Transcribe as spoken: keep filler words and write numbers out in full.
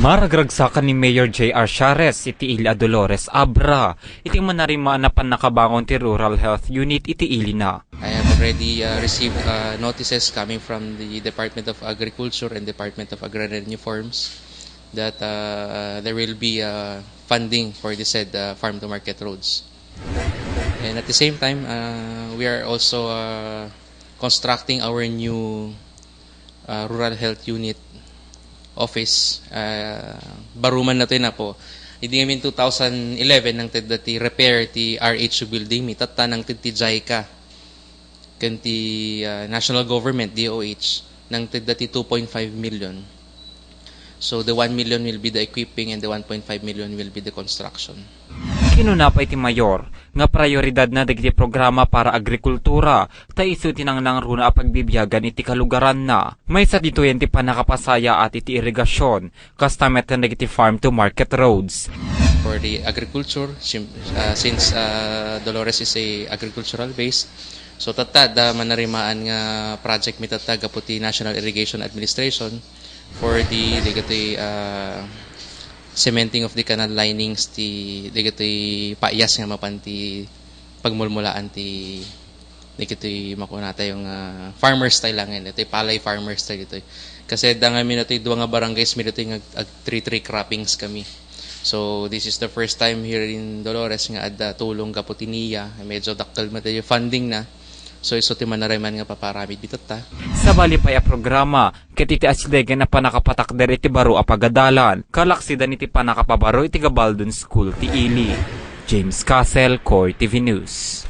Maragragsakan ni Mayor J R Siares iti ili a Dolores Abra iti manarimaan a pannakabangon ti Rural Health Unit iti ilina. I have already uh, received uh, notices coming from the Department of Agriculture and Department of Agrarian Reforms that uh, there will be uh, funding for the said uh, farm to market roads. And at the same time, uh, we are also uh, constructing our new uh, rural health unit office. Uh, baruman na to yun po. Hindi ngamin two thousand eleven nangted ti repair ti R H U building mi, tatta nangted ti JICA ken ti uh, national government, D O H, nangted ti two point five million. So the one million will be the equipping and the one point five million will be the construction. Kinuna pay ti Mayor nga prioridadna dagiti programa para agrikultura ta isu ti nangnangruna a pagbibiagan iti kalugaranna. Maysa ditoyen ti pannakapasayaat iti irigasion, kasta met ken dagiti farm to market roads. For the agriculture, sim- uh, since uh, Dolores is a agricultural base, so tatta da manarimaan nga project mi tatta gapu ti National Irrigation Administration for the dagiti uh, cementing of the canal linings ti dagiti paayas nga mapan ti pagmulmulaan ti dagiti makuna tayo nga farmers tayo lang ngayon. Ito'y palay farmers tayo dito'y. Kasi da nga mi nato'y dua nga barangays mi dito'y nga ag three three croppings kami. So this is the first time here in Dolores nga adda tulong gapu ti NIA. Medyo dakkel man tayo funding na. So isu ti manarimaan nga paparamid ditatta. Sabali pay a programa ket iti asidegen a pannakapatakder iti baro a pagadalan, kalaksidan iti pannakapabaro iti Gabaldon School ti ili. James Castle, Core T V News.